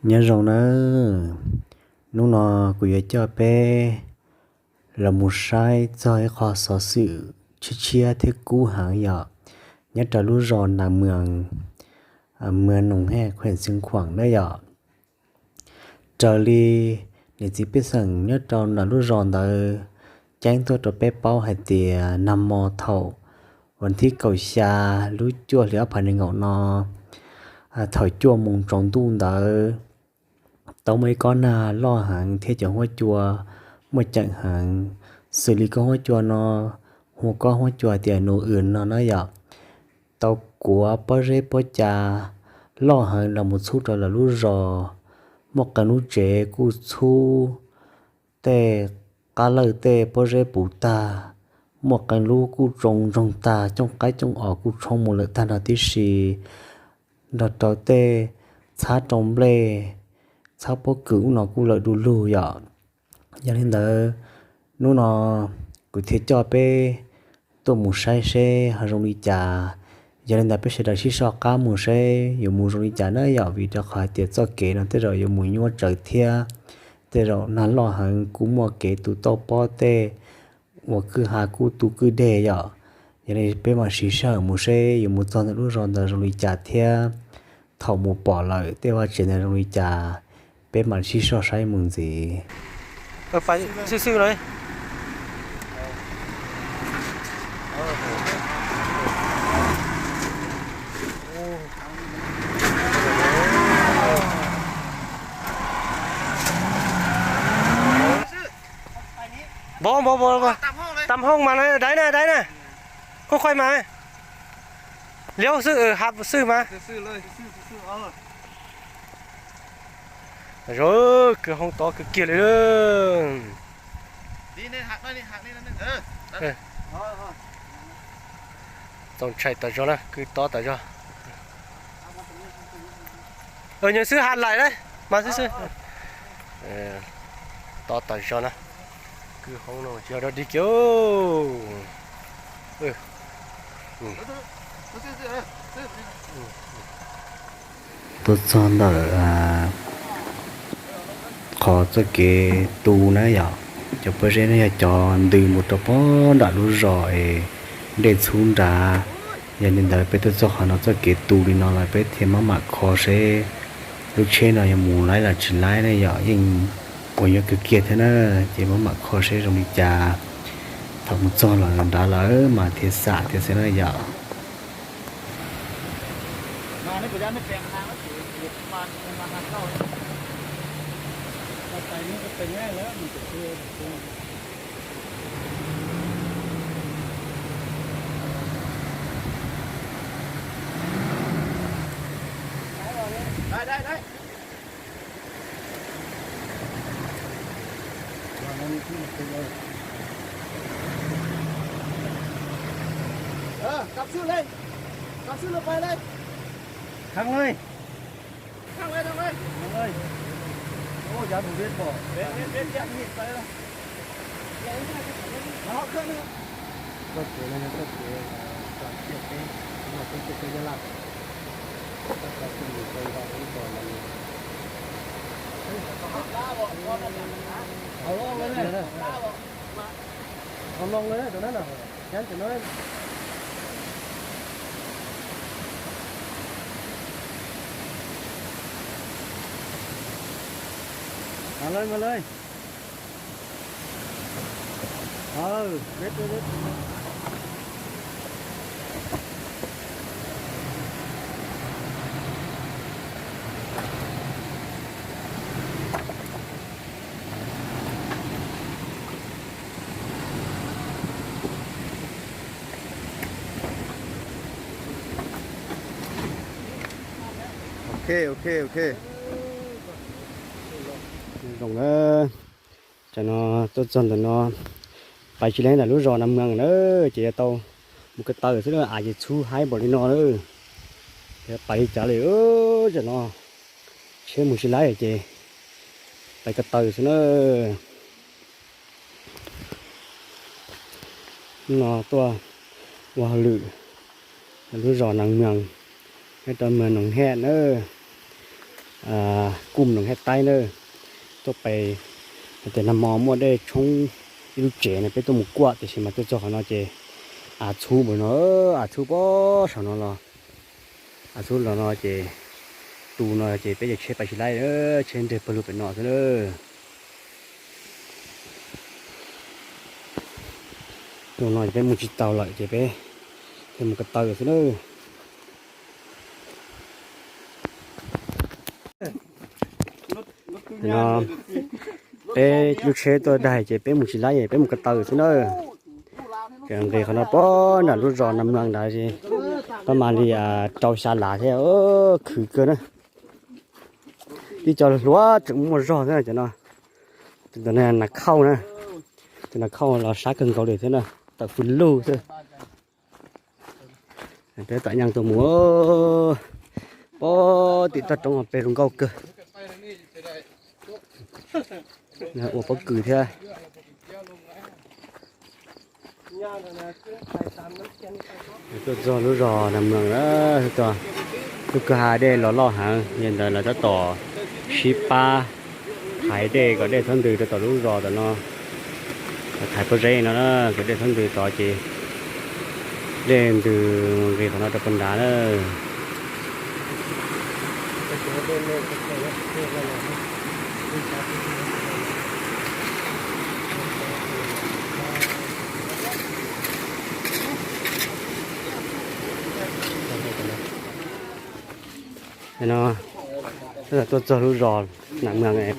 Nyob zoo nawb, hnub no kuv yuav coj peb los mus saib txog ib qho xov xwm tshiab tshiab thiab kub heev yom, nyob rau lub zos Nas Mwas, Mwas Noos Hej, khuem Xeev Khuam na yom. Raws li niam txiv pej xeem nyob rau ntawm lub zos ntawd ceeb tuaj rau peb paub hais tias nag hmo thaum vas thib kaum xya lub cuaj hli ob phav nees nkaum no, thaum cuaj moos tsaus ntuj ntawd tau muaj ib kob nag loj heev thiab cov huab cua muaj ceem heev, xws li kob huab cua no hu kob huab cua tias Nus Wm no na yom, tau kuav pob zeb pob ca loj heev los mus txhub rau lawv lub zos. Muaj qee lub tsev kuj txhub, tej qab lawj tej pob zeb puv tag, muaj qee lub kuj tsoo ntsoog tag, cooj qaib cooj os kuj tshoob mus lawm tag nrho tib si, nrog rau tej txhab rau nplej, txhab pob kws ub no kuj lawm du lug yom. Yog li ntawd, hnub no kuv thiaj coj peb tuaj mus saib seb ho zoo li cas. Yog li ntawd peb sawv daws sib soj qab mus seb yuav mus zoo li cas na yom, vim rau qhov hais tias txoj kev no tej zaum yuav mus nyuaj tsawv thiab, tej zaum nag loj heev kuj muaj kev tu toj pob, tej uas kwj ha kuj tu kwj deg yom. Yog li peb mam siv sij hawm mus seb yuav mus txog ntawm lub zos ntawd zoo li cas thiab thaum mus pom lawm tej vaj tsev ntawd zoo li cas, peb mam sib soj saib mus ntxiv. Tam hooj mas, dai na, dai na. Koj khuaj mas. Liab xwb, hab xwb mas. Kwj hoob tob kawg kiag li. Txaus ntshai tas zog na, kwj tob tas zog. Nyob xwb ha laim na, mas xwb xwb. Tob tas zog na, kwj hoob no tsis yog dog dig kiag. Tuaj txog ntawm qhov txoj kev tu na yom, cov pob zeb no yog cov ntws mus rau pob nram lub zos es dej txhub nrad. Yog li ntawd peb tuaj txog qhov no txoj kev tu li no lawm peb thiaj maj mam kho seb lub tsheb no yuav mus laib los tsis laib ne yom, yeej ua nyuaj kawg kiag thiab na. Ces maj mam kho seb zoo li cas, thaum mus txog los nrad lawm mas thiaj xam thiab xwb na yom. Txoj kev no yog txoj kev txog ciaj teb, muaj teb chaws Nyab Laj, txoj kev mus rau ib zos no. Mloog lawm, cov no, cov no. Mas lawm, mas lawm. Ok, ok, ok. Zoo na, tam no tuaj txog ntawm no, pais tsis laib ntawm lub zos Nas Mwas na, ces yuav tau mus ko taw xwb na, av ces txhub haib npaum li no na. Pais li cas li, tam no tsheb mus tsis laib ces pais ko taw xwb na. Hnub no tuaj ua hauj lwm lub zos Nas Mwas, nyob rau Mwas Noos Hej na. kuj mloog hais taib na. Tuaj pem, hais tias nag hmo muaj dej tshoob ib lub tsev no peb tuaj mus kuaj, tiam sis mas tuaj txog qhov no ces av txhub npaum no, av txhub pob saum no los, av txhub los no ces tus no ces peb cov tsheb pais tsis laib, tsheb nres pawg lug pem no xwb na. Tus no peb mus tsis tau lawm ces peb mus ko taw xwb na. No peb lub tsheb tuaj daig ces peb mus tsis laib, peb mus ko taw xwb na. Ces nqis qhov no pog nram lub zos Nas Mloog ntawd, pab mas li rau xya lav thiab, khwv kawg na. Tib co hluas tseem muaj zog thiab cov no. Tus no Nas Khauj na, tus Nas Khauj los sab kawg nkaus li thiab na, tawm fws lug xwb. Peb tom nyeej tuaj mus, pog tim toj roob pem zoo nkauj kawg. Ua pob kws thiab. Tuaj txog lub zos Nas Mloog, lub kwj ha dej los loj heev, yog ntawd lawv tab tom sib pab hais dej kom dej txhob ntws rau tom lub zos tom no. Thaiv pob zeb no na, kom dej txhob ntws tod ces dej ntws nqis qhov no rau puag nrad na. No, tuaj txog lub zos Nas Mloog,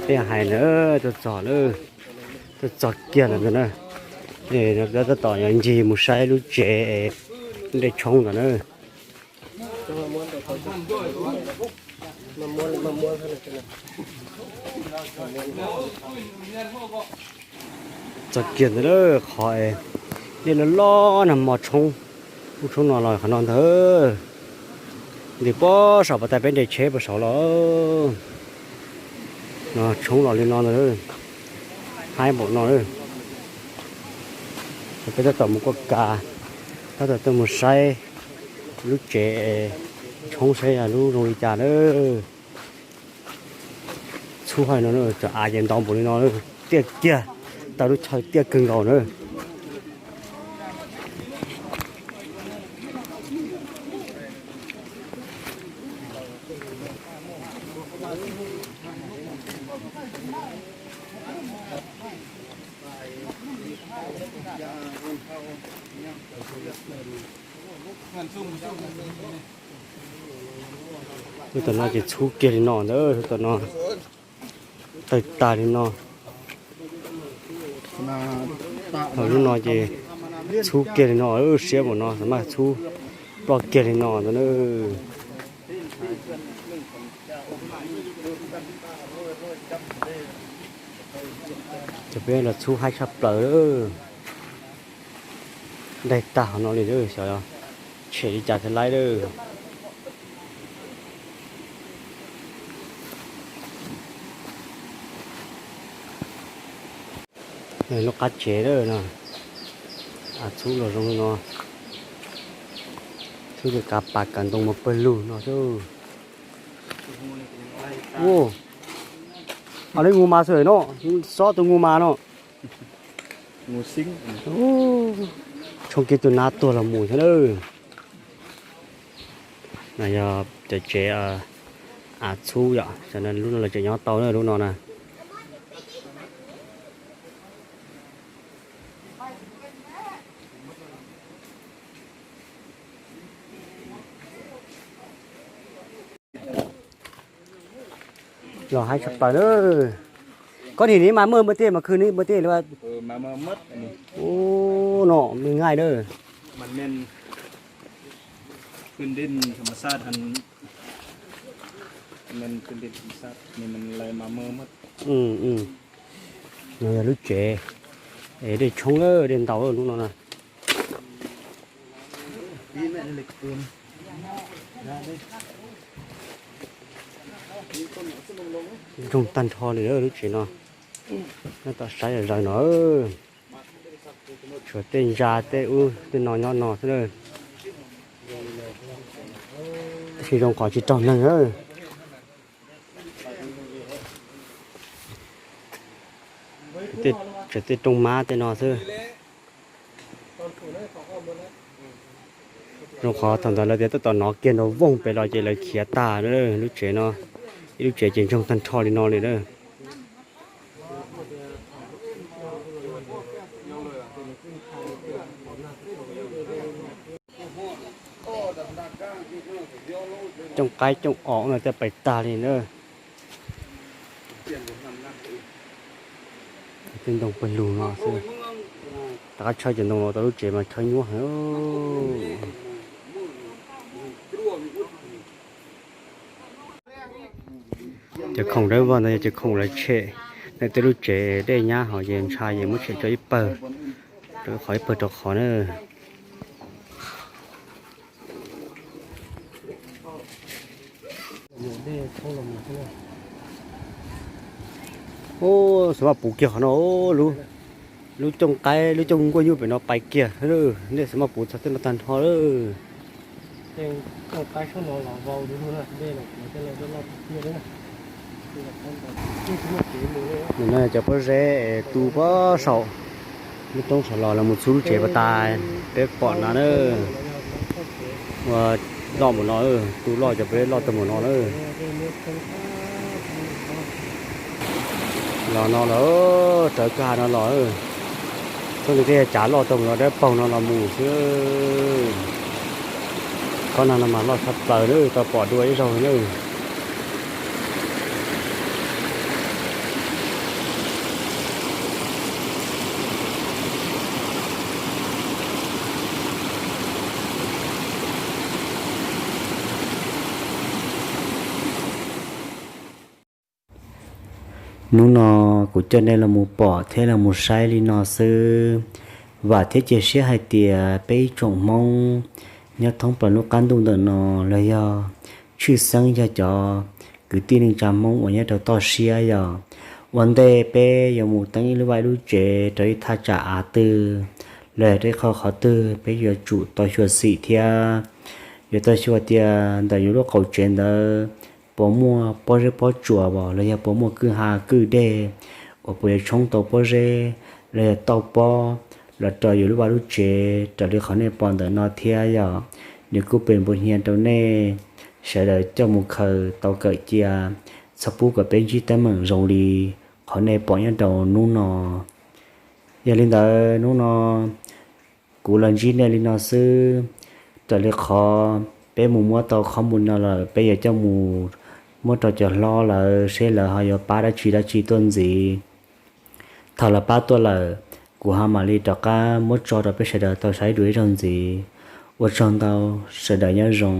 peb hais na, tuaj txog lawm, tuaj txog kiag lawm ntag na. Tab tom yuav ncig mus saib lub tsev dej tshoob ntawd na. Txog kiag ntawd na, qhov dej loj loj nag hmo tshoob, lub tshoob no los qhov no ntag. Ntim pob saum pas tas peb nres tsheb puag saud los, no tshoob los li no ntag. Haib npaum no. Peb tab tom mus kuaj kas, tab tom tuaj mus saib lub tsev tshoob saib lub zoo li cas na. Txhub hais no, cov av ces ntau npaum li no, tiaj kiag, tau lub chaw tiaj kawg nkaus na. Lub tom no ces txhub kiag li no ntag, lub tom no tawg tag li no. Thaum lub no ces txhub kiag li no, siab npaum no maj txhub ploj kiag li no ntag na. Ces peb los txhub haib tshaj plaws lawm. Daig tag qhov no li lawm, xyov tshem li cas thiaj laib lawm. Lub qab tsev lawm no, av txhub los zoo li no, txhub li kav pas kav ntoo mas pawg lug no xwb. Ua li nus mas xwb no, xob tus nus mas no. Tshoob kiag tus nab tuag los mus thiab lawm. No yog cov tsev av txhub yom, lub no lawv tseem nyob tau na, lub no na. Los haib tshaj plaws na. Koj nim ni mas muaj muaj tej mas khw ni muaj tej li. Ub, no me ngaij na. No yog lub tsev, es dej tshoob lawm, dej ntau lawm lub no na. Zoo tag nrho li lub tsev no. Nyob tom saib zom zaws no, tshuav tej ntsa tej ub tej no nyob no xwb na. Tab sis zoo qhov tsis raug neeg na. Tsev tej rooj mab tej no xwb. Zoo qhov thaum ntawd lawv tias tab tom nov kiag nrov voog pem los ces lawv khiav tag lub tsev no. Ib lub tsev ces ntsoog tag nrho li no li na. Cooj qaib cooj os no tej pais tag li na. Tej ntoo pawg lug no xwb. Rov qab tshawb cov ntoo los tau lub tsev mas tshawb nyuaj heev. Cov khoom dawb vog ntawd yog cov khoom lawv tshem, tej lub tsev dej nyab hos ces ntshai ces muab tshem tso ib pawg, qhov ib pawg rau qhov na. Ub, xav maj puv kiag qhov no, lub cooj qaib lub cooj nkuaj nyuj pem no pais kiag. Nej xav maj puv txog tej no tag nrho lawm. Nim no cov pob zeb es tu pob saum lub roob saud los lawv mus txhub lub tsev pas tas, peb pom no na. Ua loj mus no, tu loj cov pob zeb loj tag mus no na. Los no los, rawv kwj ha no los, txoj ntug tej cav loj tag mus no dawb paug no los mus xwb. Kob no no mas loj tshaj plaws na, tau pom dua ib zaug na. Hnub no kuv coj nej los mus pom thiab los mus saib li no xwb. Vam thiab cia siab hais tias peb ib tsoom Hmoob nyob thoob plaws lub qab ntuj ntawm no los yog tshwj xeeb yog cov kwv tij neej tsa Hmoob uas nyob rau toj siab yog ua ntej peb yuav mus teeb ib lub vaj ib lub tsev rau ib thaj tsam av twg los yog rau ib qho qhov twg, peb yuav tsum tau xyuam xim thiab yuav tau xyuas tias ntawm yus lub qaum tsev ntawd puas muaj pob zeb pob tsuas los yog puas muaj kwj ha kwj deg uas puas yuav tshoob tau pob zeb los yog tauj pob los rau yus lub vaj lub tsev raws li qhov nej pom ntawm no thiab yog nws kuj pem npu hnia rau nej sawv daws coj mus khaws tau kawm cia, txhob pub kom peb ntsib teeb meem zoo li qhov nej pom nyob rau hnub no. Yog li ntawd hnub no kuv los ntsib nej li no xwb. Raws li qhov peb mus muab tau qhov mus no lawm, peb yuav coj mus muab rau cov hlob lawv seb lawv ho yuav pab dab tsi dab tsi tuaj ntxiv. Thaum lawv pab tuaj lawm, kuv ho mam li rov qab muab tso rau peb sawv daws tau saib dua ib zaug ntxiv. Ua tsaug ntau, sawv daws nyob zoo.